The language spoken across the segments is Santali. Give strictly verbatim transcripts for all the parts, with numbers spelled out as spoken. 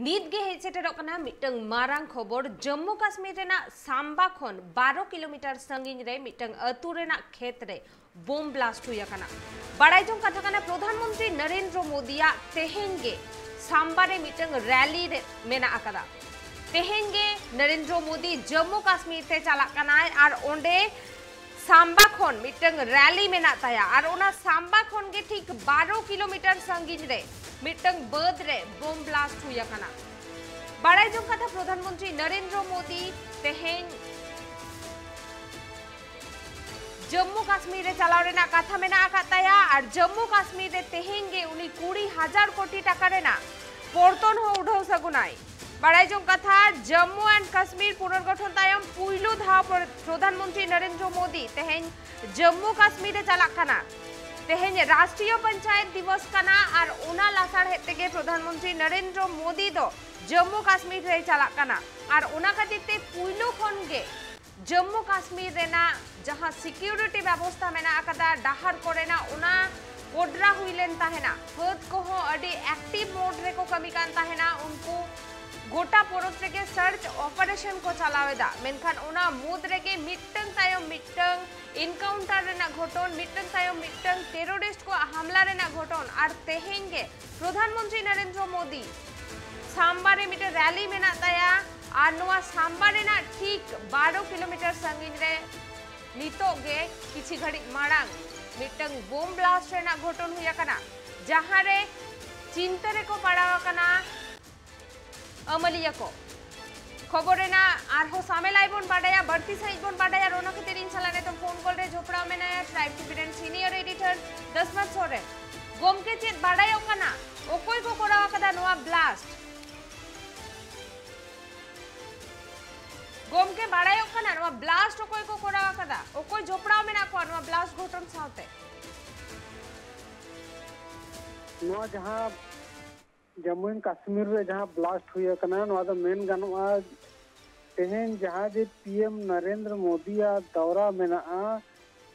ᱱᱤᱛ ᱜᱮ ᱦᱮᱡ ᱥᱮᱴᱮᱨᱚᱜ ᱠᱟᱱᱟ ᱢᱤᱫᱴᱟᱝ ᱢᱟᱨᱟᱝ ᱠᱷᱚᱵᱚᱨ᱾ ᱡᱚᱢᱢᱩ ᱠᱟᱥᱢᱤᱨ ᱨᱮᱱᱟᱜ ᱥᱟᱢᱵᱟ ᱠᱷᱚᱱ ᱵᱟᱨᱚ ᱠᱤᱞᱳᱢᱤᱴᱟᱨ ᱥᱟᱺᱜᱤᱧ ᱨᱮ ᱢᱤᱫᱴᱟᱝ ᱟᱹᱛᱩ ᱨᱮᱱᱟᱜ ᱠᱷᱮᱛ ᱨᱮ ᱵᱳᱢ ᱵᱞᱟᱥᱴ ᱦᱩᱭ ᱟᱠᱟᱱᱟ᱾ ᱵᱟᱲᱟᱭ ᱡᱚᱝ ᱠᱟᱛᱷᱟ ᱠᱟᱱᱟ, ᱯᱨᱚᱫᱷᱟᱱ ᱢᱚᱱᱛᱨᱤ ᱱᱚᱨᱮᱱᱫᱨᱚ ᱢᱳᱫᱤᱭᱟᱜ ᱛᱮᱦᱮᱧ ᱜᱮ ᱥᱟᱢᱵᱟ ᱨᱮ ᱢᱤᱫᱴᱟᱝ ᱨᱮᱞᱤ ᱨᱮ ᱢᱮᱱᱟᱜ ᱟᱠᱟᱫᱟ᱾ ᱛᱮᱦᱮᱧ ᱜᱮ ᱱᱚᱨᱮᱱᱫᱨᱚ ᱢᱳᱫᱤ ᱡᱚᱢᱢᱩ ᱠᱟᱥᱢᱤᱨ ᱛᱮ ᱪᱟᱞᱟᱜ ᱠᱟᱱᱟᱭ ᱟᱨ ᱚᱸᱰᱮ ᱥᱟᱢᱵᱟ ᱠᱷᱚᱱ ᱢᱤᱫᱴᱟᱝ ᱨᱮᱞᱤ ᱢᱮᱱᱟᱜ ᱛᱟᱭᱟ ᱟᱨ ᱚᱱᱟ ᱥᱟᱢᱵᱟ ᱠᱷᱚᱱ ᱜᱮ ᱴᱷᱤᱠ ᱵᱟᱨᱚ ᱠᱤᱞᱳᱢᱤᱴᱟᱨ ᱥᱟᱺᱜᱤᱧ ᱨᱮ ᱢᱤᱫᱴᱟᱝ ᱵᱟᱹᱫᱽ ᱨᱮ ᱵᱳᱢ ᱵᱞᱟᱥᱴ ᱦᱩᱭ ᱟᱠᱟᱱᱟ᱾ ᱵᱟᱲᱟᱭ ᱡᱚᱝ ᱠᱟᱛᱷᱟ, ᱯᱨᱚᱫᱷᱟᱱ ᱢᱚᱱᱛᱨᱤ ᱱᱚᱨᱮᱱᱫᱨᱚ ᱢᱳᱫᱤ ᱛᱮᱦᱮᱧ ᱡᱚᱢᱢᱩ ᱠᱟᱥᱢᱤᱨ ᱨᱮ ᱪᱟᱞᱟᱣ ᱨᱮᱱᱟᱜ ᱠᱟᱛᱷᱟ ᱢᱮᱱᱟᱜ ᱟᱠᱟᱫ ᱛᱟᱭᱟ ᱟᱨ ᱡᱚᱢᱢᱩ ᱠᱟᱥᱢᱤᱨ ᱨᱮ ᱛᱮᱦᱮᱧ ᱜᱮ ᱩᱱᱤ ᱠᱩᱲᱤ ᱦᱟᱡᱟᱨ ᱠᱳᱴᱤ ᱴᱟᱠᱟ ᱨᱮᱱᱟᱜ ᱯᱚᱨᱛᱚᱱ ᱦᱚᱸ ᱩᱰᱷᱟᱹᱣ ᱥᱟᱹᱜᱩᱱᱟᱭ᱾ ᱵᱟᱲᱟᱭ ᱡᱚᱝ ᱠᱟᱛᱷᱟ, ᱡᱚᱢᱢᱩ and ᱠᱟᱥᱢᱤᱨ ᱯᱩᱱᱚᱨᱜᱚᱴᱷᱚᱱ ᱛᱟᱭᱚᱢ ᱯᱩᱭᱞᱩ ᱫᱷᱟᱣ ᱯᱨᱚ-, ᱯᱨᱚᱫᱷᱟᱱ ᱢᱚᱱᱛᱨᱤ ᱱᱚᱨᱮᱱᱫᱨᱚ ᱢᱳᱫᱤ ᱛᱮᱦᱮᱧ ᱡᱚᱢᱢᱩ ᱠᱟᱥᱢᱤᱨ ᱨᱮ ᱪᱟᱞᱟᱜ ᱠᱟᱱᱟ᱾ ᱛᱮᱦᱮᱧ ᱨᱟᱥᱴᱨᱤᱭᱚ ᱯᱚᱧᱪᱟᱭᱮᱛ ᱫᱤᱵᱚᱥ ᱠᱟᱱᱟ ᱟᱨ ᱚᱱᱟ ᱞᱟᱥᱟᱲᱦᱮᱫ ᱛᱮᱜᱮ ᱯᱨᱚᱫᱷᱟᱱ ᱢᱚᱱᱛᱨᱤ ᱱᱚᱨᱮᱱᱫᱨᱚ ᱢᱳᱫᱤ ᱫᱚ ᱡᱚᱢᱢᱩ ᱠᱟᱥᱢᱤᱨ ᱨᱮᱭ ᱪᱟᱞᱟᱜ ᱠᱟᱱᱟ ᱟᱨ ᱚᱱᱟ ᱠᱷᱟᱹᱛᱤᱨ ᱛᱮ ᱯᱩᱭᱞᱩ ᱠᱷᱚᱱ ᱜᱮ ᱡᱚᱢᱢᱩ ᱠᱟᱥᱢᱤᱨ ᱨᱮᱱᱟᱜ ᱡᱟᱦᱟᱸ ᱥᱤᱠᱤᱭᱩᱨᱤᱴᱤ ᱵᱮᱵᱚᱥᱛᱷᱟ ᱢᱮᱱᱟᱜ ᱟᱠᱟᱫᱟ, ᱰᱟᱦᱟᱨ ᱠᱚᱨᱮᱱᱟᱜ, ᱚᱱᱟ ᱠᱚᱰᱨᱟ ᱦᱩᱭ ᱞᱮᱱ ᱛᱟᱦᱮᱱᱟ᱾ ᱯᱷᱟᱹᱫ ᱠᱚᱦᱚᱸ ᱟᱹᱰᱤ ᱮᱠᱴᱤᱵᱷ ᱢᱳᱰ ᱨᱮᱠᱚ ᱠᱟᱹᱢᱤ ᱠᱟᱱ ᱛᱟᱦᱮᱱᱟ᱾ ᱩᱱᱠᱩ ᱜᱚᱴᱟ ᱯᱚᱱᱚᱛ ᱨᱮᱜᱮ ᱥᱟᱨᱪ ᱚᱯᱟᱨᱮᱥᱚᱱ ᱠᱚ ᱪᱟᱞᱟᱣ ᱮᱫᱟ, ᱢᱮᱱᱠᱷᱟᱱ ᱚᱱᱟ ᱢᱩᱫᱽ ᱨᱮᱜᱮ ᱢᱤᱫᱴᱟᱝ ᱛᱟᱭᱚᱢ ᱢᱤᱫᱴᱟᱝ ᱤᱱᱠᱟᱣᱩᱱᱴᱟᱨ ᱨᱮᱱᱟᱜ ᱜᱷᱚᱴᱚᱱ, ᱢᱤᱫᱴᱟᱝ ᱛᱟᱭᱚᱢ ᱢᱤᱫᱴᱟᱝ ᱴᱮᱨᱚᱨᱤᱥᱴ ᱠᱚᱣᱟᱜ ᱦᱟᱢᱞᱟ ᱨᱮᱱᱟᱜ ᱜᱷᱚᱴᱚᱱ, ᱟᱨ ᱛᱮᱦᱮᱧ ᱜᱮ ᱯᱨᱚᱫᱷᱟᱱ ᱢᱚᱱᱛᱨᱤ ᱱᱚᱨᱮᱱᱫᱨᱚ ᱢᱳᱫᱤ ᱥᱟᱢᱵᱟ ᱨᱮ ᱢᱤᱫᱴᱟᱝ ᱨᱮᱞᱤ ᱢᱮᱱᱟᱜ ᱛᱟᱭᱟ ᱟᱨ ᱱᱚᱣᱟ ᱥᱟᱢᱵᱟ ᱨᱮᱱᱟᱜ ᱴᱷᱤᱠ ᱵᱟᱨᱚ ᱠᱤᱞᱳᱢᱤᱴᱟᱨ ᱥᱟᱺᱜᱤᱧ ᱨᱮ ᱱᱤᱛᱚᱜ ᱜᱮ ᱠᱤᱪᱷᱤ ᱜᱷᱟᱹᱲᱤᱡ ᱢᱟᱲᱟᱝ ᱢᱤᱫᱴᱟᱝ ᱵᱳᱢ ᱵᱞᱟᱥᱴ ᱨᱮᱱᱟᱜ ᱜᱷᱚᱴᱚᱱ ᱦᱩᱭ ᱟᱠᱟᱱᱟ, ᱡᱟᱦᱟᱸ ᱨᱮ ᱪᱤᱱᱛᱟᱹ ᱨᱮᱠᱚ ᱯᱟᱲᱟᱣ ᱟᱠᱟᱱᱟ ᱟᱹᱢᱟᱹᱞᱤᱭᱟᱹ ᱠᱚ᱾ ᱠᱷᱚᱵᱚᱨ ᱨᱮᱱᱟᱜ ᱟᱨᱦᱚᱸ ᱥᱟᱢᱮᱞᱟᱭ ᱵᱚᱱ ᱵᱟᱰᱟᱭᱟ, ᱵᱟᱹᱲᱛᱤ ᱥᱟᱺᱦᱤᱡ ᱵᱚᱱ ᱵᱟᱰᱟᱭᱟ, ᱟᱨ ᱚᱱᱟ ᱠᱷᱟᱹᱛᱤᱨ ᱤᱧ ᱥᱟᱞᱟᱜ ᱱᱤᱛᱚᱜ ᱯᱷᱳᱱ ᱠᱚᱞ ᱨᱮ ᱡᱚᱯᱲᱟᱣ ᱢᱮᱱᱟᱭᱟ ᱴᱨᱟᱭᱤᱵᱽ ᱴᱤᱵᱷᱤ ᱨᱮᱱ ᱥᱤᱱᱤᱭᱚᱨ ᱮᱰᱤᱴᱚᱨ ᱫᱚᱥᱢᱟᱛ ᱥᱚᱨᱮᱱ᱾ ᱜᱚᱢᱠᱮ, ᱪᱮᱫ ᱵᱟᱰᱟᱭᱚᱜ ᱠᱟᱱᱟ, ᱚᱠᱚᱭ ᱠᱚ ᱠᱚᱨᱟᱣ ᱟᱠᱟᱫᱟ ᱱᱚᱣᱟ ᱵᱞᱟᱥᱴ? ᱜᱚᱢᱠᱮ, ᱵᱟᱲᱟᱭᱚᱜ ᱠᱟᱱᱟ ᱱᱚᱣᱟ ᱵᱞᱟᱥᱴ ᱚᱠᱚᱭ ᱠᱚ ᱠᱚᱨᱟᱣ ᱟᱠᱟᱫᱟ, ᱚᱠᱚᱭ ᱡᱚᱯᱲᱟᱣ ᱢᱮᱱᱟᱜ ᱠᱚᱣᱟ ᱱᱚᱣᱟ ᱵᱞᱟᱥᱴ ᱜᱷᱚᱴᱚᱱ ᱥᱟᱶᱛᱮ? ᱱᱚᱣᱟ ᱡᱟᱦᱟᱸ ᱡᱟᱢᱢᱩ ᱮᱱᱰ ᱠᱟᱥᱢᱤᱨ ᱨᱮ ᱡᱟᱦᱟᱸ ᱵᱞᱟᱥᱴ ᱦᱩᱭ ᱟᱠᱟᱱᱟ, ᱱᱚᱣᱟ ᱫᱚ ᱢᱮᱱ ᱜᱟᱱᱚᱜᱼᱟ, ᱛᱮᱦᱮᱧ ᱡᱟᱦᱟᱸ ᱡᱮ ᱯᱤ ᱮᱢ ᱱᱚᱨᱮᱱᱫᱨᱚ ᱢᱳᱫᱤᱭᱟᱜ ᱫᱟᱣᱨᱟ ᱢᱮᱱᱟᱜᱼᱟ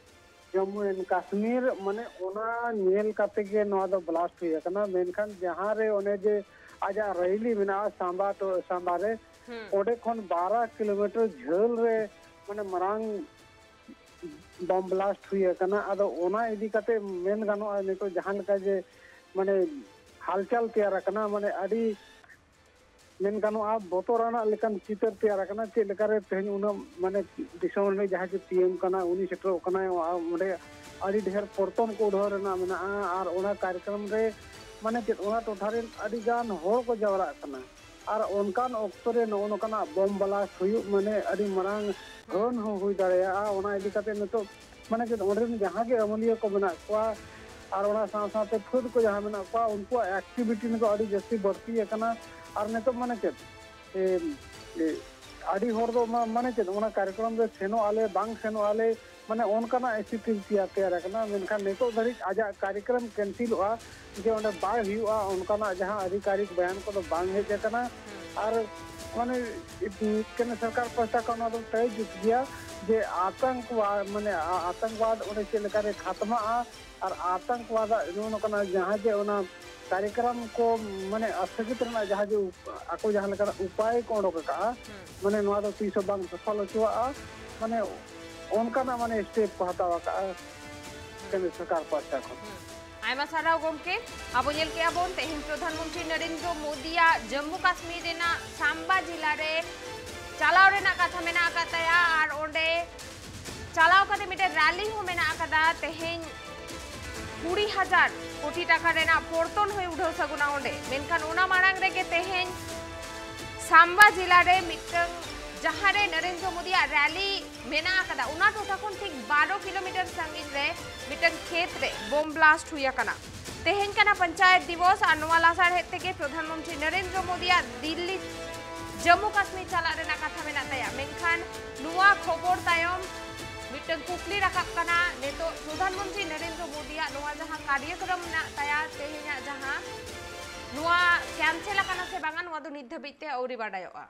ᱡᱟᱢᱢᱩ ᱮᱱᱰ ᱠᱟᱥᱢᱤᱨ, ᱢᱟᱱᱮ ᱚᱱᱟ ᱧᱮᱞ ᱠᱟᱛᱮ ᱜᱮ ᱱᱚᱣᱟ ᱫᱚ ᱵᱞᱟᱥᱴ ᱦᱩᱭ ᱟᱠᱟᱱᱟ᱾ ᱢᱮᱱᱠᱷᱟᱱ ᱡᱟᱦᱟᱸ ᱨᱮ ᱚᱱᱮ ᱡᱮ ᱟᱡᱟᱜ ᱨᱮᱞᱤ ᱢᱮᱱᱟᱜᱼᱟ ᱥᱟᱢᱵᱟ ᱴᱚ-, ᱥᱟᱢᱵᱟ ᱨᱮ, ᱦᱩᱸ᱾ ᱚᱸᱰᱮ ᱠᱷᱚᱱ ᱵᱟᱨᱚ ᱠᱤᱞᱳᱢᱤᱴᱟᱨ ᱡᱷᱟᱹᱞ ᱨᱮ ᱢᱟᱱᱮ ᱢᱟᱨᱟᱝ ᱵᱚᱢ ᱵᱞᱟᱥᱴ ᱦᱩᱭ ᱟᱠᱟᱱᱟ᱾ ᱟᱫᱚ ᱚᱱᱟ ᱤᱫᱤ ᱠᱟᱛᱮ ᱢᱮᱱ ᱜᱟᱱᱚᱜᱼᱟ, ᱱᱤᱛᱚᱜ ᱡᱟᱦᱟᱸ ᱞᱮᱠᱟ ᱡᱮ ᱢᱟᱱᱮ ᱦᱟᱞᱪᱟᱞ ᱛᱮᱭᱟᱨ ᱟᱠᱟᱱᱟ, ᱢᱟᱱᱮ ᱟᱹᱰᱤ ᱢᱮᱱ ᱜᱟᱱᱚᱜᱼᱟ ᱵᱚᱛᱚᱨᱟᱱᱟᱜ ᱞᱮᱠᱟᱱ ᱪᱤᱛᱟᱹᱨ ᱛᱮᱭᱟᱨ ᱟᱠᱟᱱᱟ᱾ ᱪᱮᱫ ᱞᱮᱠᱟᱨᱮ ᱛᱮᱦᱮᱧ ᱩᱱᱟᱹᱜ ᱢᱟᱱᱮ ᱫᱤᱥᱚᱢ ᱨᱤᱱᱤᱡ ᱡᱟᱦᱟᱸᱭ ᱡᱮ ᱯᱤ ᱮᱢ ᱠᱟᱱᱟᱭ, ᱩᱱᱤ ᱥᱮᱴᱮᱨᱚᱜ ᱠᱟᱱᱟᱭ, ᱚᱸᱰᱮ ᱟᱹᱰᱤ ᱰᱷᱮᱨ ᱯᱚᱨᱛᱚᱱ ᱠᱚ ᱩᱰᱷᱟᱹᱣ ᱨᱮᱱᱟᱜ ᱢᱮᱱᱟᱜᱼᱟ᱾ ᱟᱨ ᱚᱱᱟ ᱠᱟᱨᱭᱚᱠᱨᱚᱢ ᱨᱮ ᱢᱟᱱᱮ ᱪᱮᱫ ᱚᱱᱟ ᱴᱚᱴᱷᱟ ᱨᱮᱱ ᱟᱹᱰᱤ ᱜᱟᱱ ᱦᱚᱲ ᱠᱚ ᱡᱟᱣᱨᱟᱜ ᱠᱟᱱᱟ᱾ ᱟᱨ ᱚᱱᱠᱟᱱ ᱚᱠᱛᱚ ᱨᱮ ᱱᱚᱜᱼᱚ ᱱᱚᱝᱠᱟᱱᱟᱜ ᱵᱚᱢ ᱵᱞᱟᱥᱴ ᱦᱩᱭᱩᱜ ᱢᱟᱱᱮ ᱟᱹᱰᱤ ᱢᱟᱨᱟᱝ ᱦᱟᱹᱱ ᱦᱚᱸ ᱦᱩᱭ ᱫᱟᱲᱮᱭᱟᱜᱼᱟ᱾ ᱚᱱᱟ ᱤᱫᱤ ᱠᱟᱛᱮ ᱱᱤᱛᱚᱜ ᱢᱟᱱᱮ ᱪᱮᱫ ᱚᱸᱰᱮ ᱨᱮᱱ ᱡᱟᱦᱟᱸ ᱜᱮ ᱟᱹᱢᱟᱹᱞᱤᱭᱟᱹ ᱠᱚ ᱢᱮᱱᱟᱜ ᱠᱚᱣᱟ ᱟᱨ ᱚᱱᱟ ᱥᱟᱶ ᱥᱟᱶᱛᱮ ᱯᱷᱟᱹᱫ ᱠᱚ ᱡᱟᱦᱟᱸ ᱢᱮᱱᱟᱜ ᱠᱚᱣᱟ, ᱩᱱᱠᱩᱣᱟᱜ ᱮᱠᱴᱤᱵᱷᱤᱴᱤ ᱱᱤᱛᱚᱜ ᱟᱹᱰᱤ ᱡᱟᱹᱥᱛᱤ ᱵᱟᱹᱲᱛᱤ ᱟᱠᱟᱱᱟ᱾ ᱟᱨ ᱱᱤᱛᱚᱜ ᱢᱟᱱᱮ ᱪᱮᱫ ᱮ, ᱮ, ᱟᱹᱰᱤ ᱦᱚᱲ ᱫᱚ ᱢᱟ-, ᱢᱟᱱᱮ ᱪᱮᱫ ᱚᱱᱟ ᱠᱟᱨᱭᱚᱠᱨᱚᱢ ᱨᱮ ᱥᱮᱱᱚᱜ ᱟᱞᱮ ᱵᱟᱝ ᱥᱮᱱᱚᱜ ᱟᱞᱮ, ᱢᱟᱱᱮ ᱚᱱᱠᱟᱱᱟᱜ ᱥᱛᱷᱤᱛᱤ ᱛᱮᱭᱟᱨ, ᱛᱮᱭᱟᱨ ᱟᱠᱟᱱᱟ᱾ ᱢᱮᱱᱠᱷᱟᱱ ᱱᱤᱛᱚᱜ ᱫᱷᱟᱹᱨᱤᱡ ᱟᱡᱟᱜ ᱠᱟᱨᱭᱚᱠᱨᱚᱢ ᱠᱮᱱᱥᱮᱞᱚᱜᱼᱟ, ᱡᱮ ᱚᱸᱰᱮ ᱵᱟᱭ ᱦᱩᱭᱩᱜᱼᱟ, ᱚᱱᱠᱟᱱᱟᱜ ᱡᱟᱦᱟᱸ ᱟᱹᱰᱤ ᱵᱟᱭᱟᱱ ᱠᱚᱫᱚ ᱵᱟᱝ ᱦᱮᱡ ᱟᱠᱟᱱᱟ᱾ ᱟᱨ ᱢᱟᱱᱮ ᱠᱮᱱᱫᱨᱚ ᱥᱚᱨᱠᱟᱨ ᱯᱟᱦᱴᱟ ᱠᱷᱚᱱ ᱱᱚᱣᱟ ᱫᱚ ᱛᱟᱭ ᱡᱩᱛ ᱜᱮᱭᱟ ᱡᱮ ᱟᱛᱚᱝᱠᱚᱣᱟᱫ, ᱢᱟᱱᱮ ᱟ-, ᱟᱛᱚᱝᱠᱚᱣᱟᱫ ᱚᱸᱰᱮ ᱪᱮᱫ ᱞᱮᱠᱟᱨᱮ ᱠᱷᱟᱛᱢᱟᱜᱼᱟ, ᱟᱨ ᱟᱛᱚᱝᱠᱚᱣᱟᱫ ᱟᱜ ᱱᱚᱜᱼᱚ ᱱᱚᱝᱠᱟᱱᱟᱜ ᱡᱟᱦᱟᱸ ᱡᱮ ᱚᱱᱟ ᱠᱟᱨᱭᱚᱠᱨᱚᱢ ᱠᱚ ᱢᱟᱱᱮ ᱟᱥᱛᱷᱟᱜᱤᱛ ᱨᱮᱱᱟᱜ ᱡᱟᱦᱟᱸ ᱡᱮ ᱩᱯ-, ᱟᱠᱚ ᱡᱟᱦᱟᱸ ᱞᱮᱠᱟᱱᱟᱜ ᱩᱯᱟᱭ ᱠᱚ ᱚᱰᱚᱠ ᱟᱠᱟᱜᱼᱟ, ᱦᱩᱸ᱾ ᱢᱟᱱᱮ ᱱᱚᱣᱟ ᱫᱚ ᱛᱤᱥ ᱦᱚᱸ ᱵᱟᱝ ᱥᱚᱯᱷᱚᱞ ᱦᱚᱪᱚᱣᱟᱜᱼᱟ, ᱢᱟᱱᱮ ᱚᱱᱠᱟᱱᱟᱜ ᱢᱟᱱᱮ ᱥᱴᱮᱯ ᱠᱚ ᱦᱟᱛᱟᱣ ᱟᱠᱟᱜᱼᱟ ᱠᱮᱱᱫᱨᱚ ᱥᱚᱨᱠᱟᱨ ᱯᱟᱦᱴᱟ ᱠᱷᱚᱱ᱾ ᱦᱩᱸ᱾ ᱟᱭᱢᱟ ᱥᱟᱨᱦᱟᱣ ᱜᱚᱢᱠᱮ᱾ ᱟᱵᱚ ᱧᱮᱞ ᱠᱮᱜᱼᱟ ᱵᱚᱱ ᱛᱮᱦᱮᱧ ᱯᱨᱚᱫᱷᱟᱱ ᱢᱚᱱᱛᱨᱤ ᱱᱚᱨᱮᱱᱫᱨᱚ ᱢᱳᱫᱤᱭᱟᱜ ᱡᱚᱢᱢᱩ ᱠᱟᱥᱢᱤᱨ ᱨᱮᱱᱟᱜ ᱥᱟᱢᱵᱟ ᱡᱮᱞᱟ ᱨᱮ ᱪᱟᱞᱟᱣ ᱨᱮᱱᱟᱜ ᱠᱟᱛᱷᱟ ᱢᱮᱱᱟᱜ ᱟᱠᱟᱫ ᱛᱟᱭᱟ ᱟᱨ ᱚᱸᱰᱮ ᱪᱟᱞᱟᱣ ᱠᱟᱛᱮ ᱢᱤᱫᱴᱮᱱ ᱨᱟᱞᱤ ᱦᱚᱸ ᱢᱮᱱᱟᱜ ᱟᱠᱟᱫᱟ᱾ ᱛᱮᱦᱮᱧ ᱠᱩᱲᱤ ᱦᱟᱡᱟᱨ ᱠᱳᱴᱤ ᱴᱟᱠᱟ ᱨᱮᱱᱟᱜ ᱯᱚᱨᱛᱚᱱ ᱦᱚᱸᱭ ᱩᱰᱷᱟᱹᱣ ᱥᱟᱹᱜᱩᱱᱟ ᱚᱸᱰᱮ᱾ ᱢᱮᱱᱠᱷᱟᱱ ᱚᱱᱟ ᱢᱟᱲᱟᱝ ᱨᱮᱜᱮ ᱛᱮᱦᱮᱧ ᱥᱟᱢᱵᱟ ᱡᱮᱞᱟ ᱨᱮ ᱢᱤᱫᱴᱟᱝ ᱡᱟᱦᱟᱸ ᱨᱮ ᱱᱚᱨᱮᱱᱫᱨᱚ ᱢᱳᱫᱤᱭᱟᱜ ᱨᱟᱞᱤ ᱢᱮᱱᱟᱜ ᱟᱠᱟᱫᱟ, ᱚᱱᱟ ᱴᱚᱴᱷᱟ ᱠᱷᱚᱱ ᱴᱷᱤᱠ ᱵᱟᱨᱚ ᱠᱤᱞᱳᱢᱤᱴᱟᱨ ᱥᱟᱺᱜᱤᱧ ᱨᱮ ᱢᱤᱫᱴᱟᱝ ᱠᱷᱮᱛ ᱨᱮ ᱵᱚᱢ ᱵᱞᱟᱥᱴ ᱦᱩᱭ ᱟᱠᱟᱱᱟ᱾ ᱛᱮᱦᱮᱧ ᱠᱟᱱᱟ ᱯᱚᱧᱪᱟᱭᱮᱛ ᱫᱤᱵᱚᱥ ᱟᱨ ᱱᱚᱣᱟ ᱞᱟᱥᱟᱲᱦᱮᱫ ᱛᱮᱜᱮ ᱯᱨᱚᱫᱷᱟᱱ ᱢᱚᱱᱛᱨᱤ ᱱᱚᱨᱮᱱᱫᱨᱚ ᱢᱳᱫᱤᱭᱟᱜ ᱫᱤᱞᱞᱤ ᱡᱚᱢᱢᱩ ᱠᱟᱥᱢᱤᱨ ᱪᱟᱞᱟᱜ ᱨᱮᱱᱟᱜ ᱠᱟᱛᱷᱟ ᱢᱮᱱᱟᱜ ᱛᱟᱭᱟ᱾ ᱢᱮᱱᱠᱷᱟᱱ ᱱᱚᱣᱟ ᱠᱷᱚᱵᱚᱨ ᱛᱟᱭᱚᱢ ᱢᱤᱫᱴᱟᱝ ᱠᱩᱠᱞᱤ ᱨᱟᱠᱟᱵ ᱠᱟᱱᱟ, ᱱᱤᱛᱚᱜ ᱯᱨᱚᱫᱷᱟᱱ ᱢᱚᱱᱛᱨᱤ ᱱᱚᱨᱮᱱᱫᱨᱚ ᱢᱳᱫᱤᱭᱟᱜ ᱱᱚᱣᱟ ᱡᱟᱦᱟᱸ ᱠᱟᱨᱭᱚᱠᱨᱚᱢ ᱢᱮᱱᱟᱜ ᱛᱟᱭᱟ ᱛᱮᱦᱮᱧᱟᱜ ᱡᱟᱦᱟᱸ, ᱱᱚᱣᱟ ᱠᱮᱱᱥᱮᱞ ᱟᱠᱟᱱᱟ ᱥᱮ ᱵᱟᱝᱟ, ᱱᱚᱣᱟ ᱫᱚ ᱱᱤᱛ ᱫᱷᱟᱹᱵᱤᱡ ᱛᱮ ᱟᱹᱣᱨᱤ ᱵᱟᱰᱟᱭᱚᱜᱼᱟ᱾